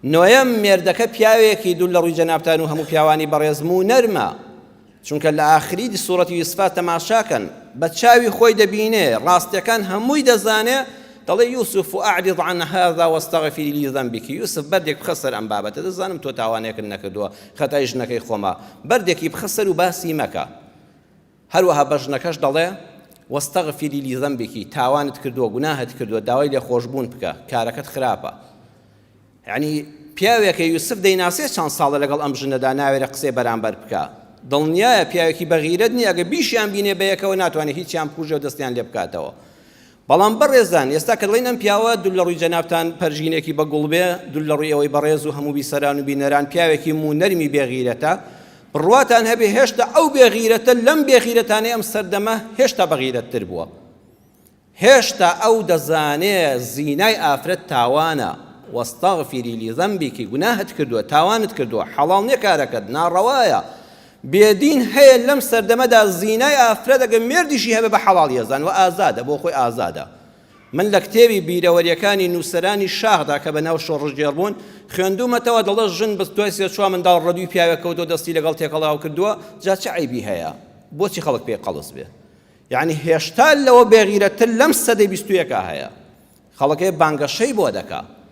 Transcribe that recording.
نۆیەم، مێردەکە پیاوێکی دوور لە ڕووی جەنابتان و هەموو پیاوانی بەڕێز موونەرمە، چونکە لە ئاخری سوڕەتی یوسفا تەماشاکەن بە چاوی خۆی دەبینێ ڕاستیەکان هەمووی دەزانێ دەڵێ یوسف اعرض عن هذا واستغفری لذنبک یوسف بەردێک بخە سەر ئەم بابەتە دەزانم تۆ تاوانێکت نەکردووە خەتای ژنەکەی خۆمە بەردێکی بخە سەر و باسی مەکە هەروەها بە ژنەکەش دەڵێ واستغفری لذنبک تاوانت کردووە گوناهت کردووە داوای لێخۆشبوون بکە کارەکەت خراپە یەعنی پیاوێکە یوسف دەیناسێ چەند ساڵە لەگەڵ ئەم ژنەدا ناوێرێ قسەی بەرامبەر بکا دڵنیایە پیاوێکی بەغیرەت نییە ئەگەر بیشیان بینێ بەیەکەوە ناتوانێت هیچیان بکوژێ و دەستیان لێ بکاتەوە بەڵام بەڕێزان ئێستا کە دەڵێن ئەم پیاوە دوور لە ڕووی جەنابتان پەرژینێکی بە گوڵ بێ دوور لە ڕووی ئەوەی بەڕێز و هەموو بیسەران و بینەران پیاوێکی مو نەرمی بێغیرەتە بڕواتان هەبێ هێشتا ئەو بێغیرەتە لەم بێغیرەتانەی ئەم سەردەمە هێشتا بەغیرەتتر بووە هێشتا ئەو دەزانێ زینای ئافرەت تاوانە، واستغفری لذنبک، گوناهت کردووە، تاوانت کردووە، حەڵاڵ نیە کارەکەت، ناڕەوایە، بێدین هەیە لەم سەردەمەدا زینای ئافرەت ئەگەر مێردیشی هەبێ بە حەڵاڵی ئەزان وە ئازادە بۆ خۆی ئازادە. من لە کتێبی بیرەوەریەکانی نووسەرانی شاخدا کە بەناو شۆڕشگێڕ بوون خوێندوومەتەوە دەڵێ ژن بەس دوای سێ چوار منداڵ ڕەدووی پیاوێک کەوتووە دەستی لەگەڵ تێکەڵاو کردووە جا چ عەیبی هەیە بۆچی خەڵک پێی قەڵس بێ یەعنی هێشتا لەوە بێغیرەتتر لەم سەدەی 21 هەیە خەڵک هەیە بانگەشەی بۆ دەکا.